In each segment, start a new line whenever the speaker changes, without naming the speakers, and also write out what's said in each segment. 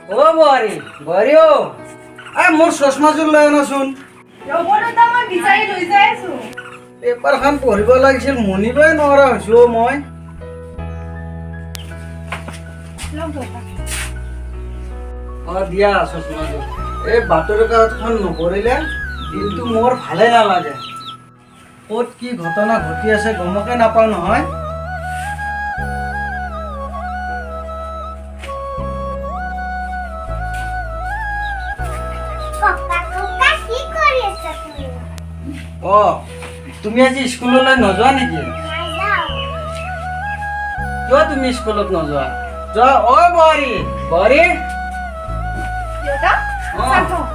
অ বোৱাৰী, বোৱাৰী অ, এই মোৰ চশমাযোৰ লৈ আনাচোন।
ৰ'ব দেউতা, মই বিচাৰি লৈ যাই আছো।
পেপাৰখন পঢ়িব লাগিছিল, মনিবই নোৱাৰা হৈছো অ মই।
লওক দেউতা।
অ, দিয়া চশমাযোৰ। এই বাতৰি কাকতখন নপঢ়িলে দিনটো মোৰ ভালে নালাগে। ক'ত কি ঘটনা ঘটি আছে গমকে নাপাওঁ নহয়।
ককা, ককা, কি কৰি আছা তুমি?
অ, তুমি আজি স্কুললৈ নোযোৱা নেকি?
নাযাওঁ।
কিয় তুমি স্কুলত নোযোৱা? যোৱা। অ বোৱাৰী, বোৱাৰী।
দেউতা।
অ।
চাহ খাওঁ।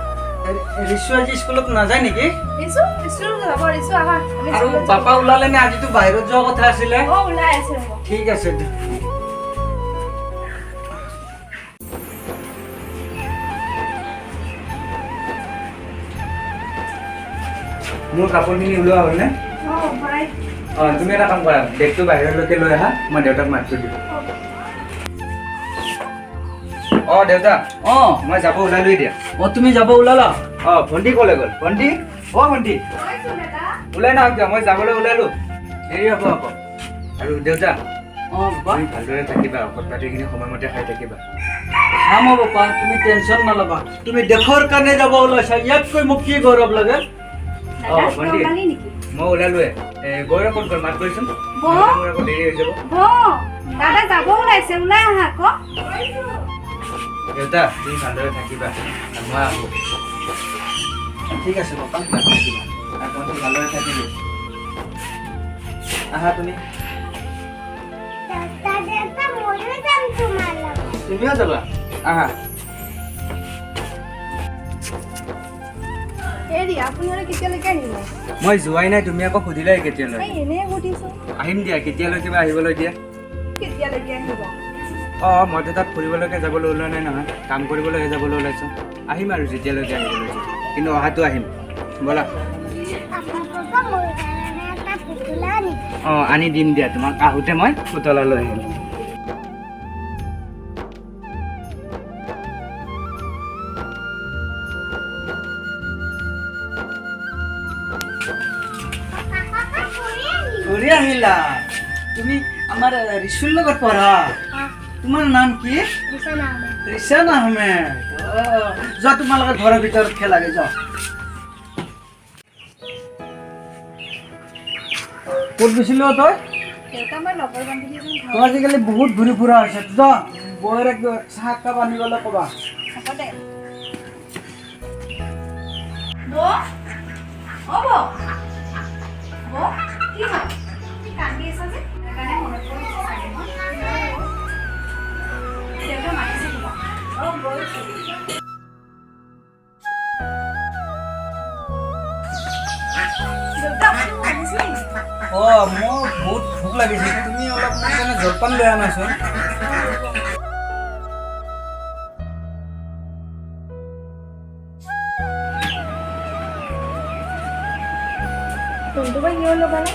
ৰিচু আজি স্কুলত নাযায় নেকি?
ৰিচু, ৰিচু যাব। ৰিচু, আহা, আমি
আৰু
স্কুলত যাম।
পাপা ওলালে নে? আজিতো বাহিৰত যোৱা কথা আছিলে।
অ, ওলাই আছে, ৰ'ব।
ঠিক আছে দে।
মোৰ কাপোৰখিনি ওলোৱা হ'লনে?
অ, ভৰাই।
অঁ, তুমি এটা কাম কৰা, বেগটো বাহিৰলৈকে লৈ আহা, মই দেউতাক মাতি দিওঁ। অঁ দেউতা।
অ।
মই যাব ওলালোৱেই দিয়া।
অ, তুমি যাব ওলালা?
অঁ, ভণ্টি ক'লৈ গ'ল? ভণ্টি, অ ভণ্টি।
গৈছো দাদা।
ওলাই নাহক কিয়? মই যাবলৈ ওলালো, দেৰি হ'ব আকৌ। আৰু দেউতা।
অ বাবা।
তুমি ভালদৰে থাকিবা, ঔষধ পাতিখিনি সময়মতে খাই থাকিবা।
খাম অ বাপা, তুমি টেনচন নল'বা। তুমি দেশৰ কাৰণে যাব ওলাইছা, ইয়াতকৈ মোক কি গৌৰৱ লাগে?
অ,
দাদা,
ভণ্টি।
ওলালি নেকি?
মই ওলালোৱে। এ গৌৰৱ ক'ত গ'ল? মাত কৰিছোন।
বৌ।
মোৰ আকৌ দেৰি হৈ যাব।
বৌ, দাদা যাব ওলাইছে, ওলাই আহা আকৌ।
দেউতা, তুমি ভালদৰে থাকিবা, আৰু মই আহোঁ।
ঠিক আছে বাপা।
থাকিবা আৰু ভণ্টি, ভালদৰে থাকিবি। আহা তুমি।
দেউতা, দেউতা, ময়ো যাম তোমাৰ লগত।
তুমিও যাবা? আহা।
হেৰি, আপুনি আৰু কেতিয়ালৈকে আহিব?
মই যোৱাই নাই, তুমি আকৌ সুধিলাই কেতিয়ালৈ।
এই এনেই সুধিছো।
আহিম দিয়া, কেতিয়ালৈকে বা আহিবলৈ দিয়া?
কেতিয়ালৈকে আহিব?
অঁ, মইতো তাত ফুৰিবলৈকে যাবলৈ ওলোৱা নাই নহয়, কাম কৰিবলৈহে যাবলৈ ওলাইছোঁ। আহিম আৰু যেতিয়ালৈকে আহিবলৈ দিয়ে, কিন্তু অহাটো আহিম। ব'লা।
পাপা, পাপা, মোৰ কাৰণে এটা পুতলা আনিবা।
অঁ, আনি দিম দিয়া তোমাক, আহোঁতে মই পুতলা লৈ আহিম।
পাপা, পাপা, ফুৰি আহিম।
ফুৰি আহিলা? তুমি আমাৰ ৰিচুৰ লগত পঢ়া? তোমাৰ নাম কি?
ৰিচান আহমেদ।
ৰিচান আহমেদ। অ, যোৱা, তোমালোকে ঘৰৰ ভিতৰত খেলাগে যোৱা। ক'ত গৈছিলি অ তই?
দেউতা, মই লগৰ বান্ধৱী এজন
তই
ঘৰত।
আজিকালি বহুত ঘূৰি ফুৰা হৈছে। যা, বৌয়েৰে চাহ একাপ আনিবলৈ ক'বা।
হ'ব দে। বৌ, অ বৌ, বৌ, কি হ'ল? তুমি কান্দি আছা যে? সেইকাৰণে মনত পৰিছে চাগে ন? দেউতা মাতিছে তোমাক। অ, গৈছো। দেউতা, আপুনি মোক মাতিছিলে নেকি?
অ, মোৰ বহুত ভোক লাগিছে, তুমি অলপ মোৰ কাৰণে জলপান লৈ আনাচোন।
ফোনটো বা কিয় লগালে?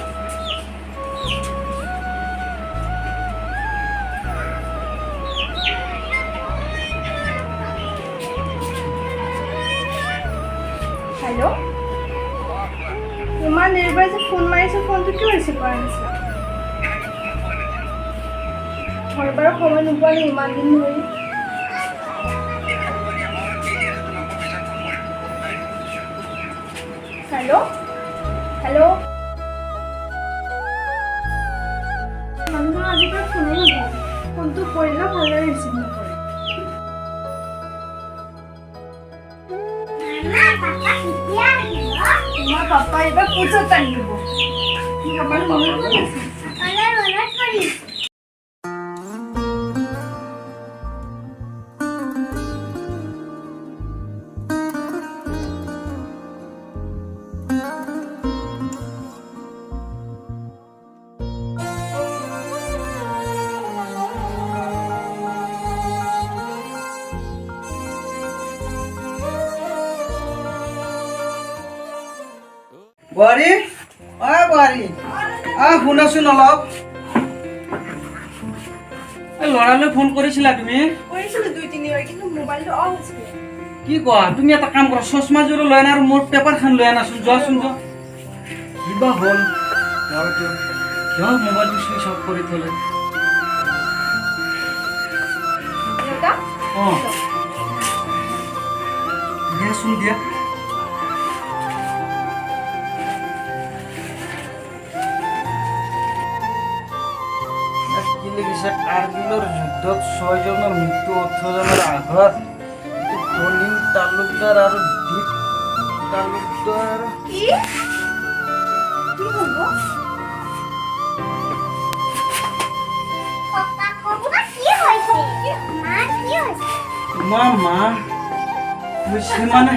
হেল্ল', ইমান দেৰিৰ পৰা যে ফোন মাৰিছোঁ, ফোনটো কিয় ৰিচিভ কৰা নাছিলা? ঘৰ বাৰু সময় নোপোৱা নি ইমান দিন ধৰি? হেল্ল', হেল্ল', মানুহজনৰ আজিকালি ফোনেই নধৰে। ফোনটো কৰিলেও ভালদৰে ৰিচিভ নকৰে।
মামা, পাপা কেতিয়া আহিব?
তোমাৰ পাপা এইবাৰ পূজাত আহিব। পাপালৈ মনত পৰিছে।
পাপালৈ মনত পৰিছে।
বোৱাৰী, অ বোৱাৰী, আহ শুনাচোন অলপ। এই ল'ৰালৈ ফোন কৰিছিলা তুমি?
কৰিছিলো দুই তিনিবাৰ, কিন্তু মোবাইলটো অফ আছিলে।
কি কোৱা? তুমি এটা কাম কৰা, চশমাযোৰো লৈ আনা আৰু মোৰ পেপাৰখন লৈ আনাচোন। যোৱাচোন, যোৱা। কিবা হ'ল ল'ৰাটোৰ? কিয় মোবাইলটো চুইচ অফ কৰি থ'লে?
দেউতা।
অঁ, দিয়াচোন, দিয়া। ইয়াত কি লিখিছে? কাৰ্গিলৰ যুদ্ধত ছয়জনৰ মৃত্যু, 18 জনৰ আঘাত। এইটো কলিং তালুকদাৰ আৰু দীপ তালুকদাৰ।
কি কি হ'ব?
ককা, ককা, কি হৈছে? মা, কি হৈছে?
তোমাৰ মা হৈছে মানে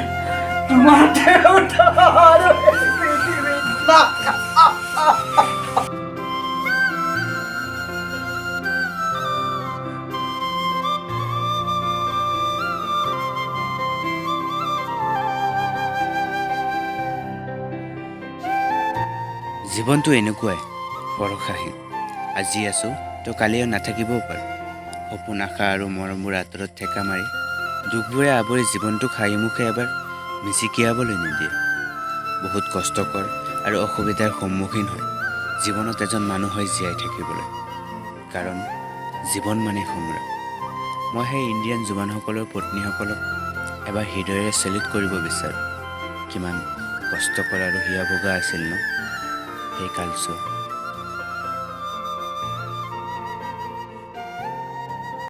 তোমাৰ দেউতা আৰু এই পৃথিৱীত নাই।
জীৱনটো এনেকুৱাই ভৰসাহীন। আজি আছোঁ তো কালিও নাথাকিবও পাৰোঁ। সপোন, আশা আৰু মৰমবোৰ আঁতৰত ঠেকা মাৰি দুখবোৰে আৱৰি জীৱনটোক হাঁহিমুখে এবাৰ মিচিকিয়াবলৈ নিদিয়ে। বহুত কষ্টকৰ আৰু অসুবিধাৰ সন্মুখীন হয় জীৱনত এজন মানুহ হৈ জীয়াই থাকিবলৈ, কাৰণ জীৱন মানে সংগ্ৰাম। মই সেই ইণ্ডিয়ান জোৱানসকলৰ পত্নীসকলক এবাৰ হৃদয়েৰে চেল্যুট কৰিব বিচাৰোঁ। কিমান কষ্টকৰ আৰু হিয়া ভগা আছিল ন সেই কালচোৱা।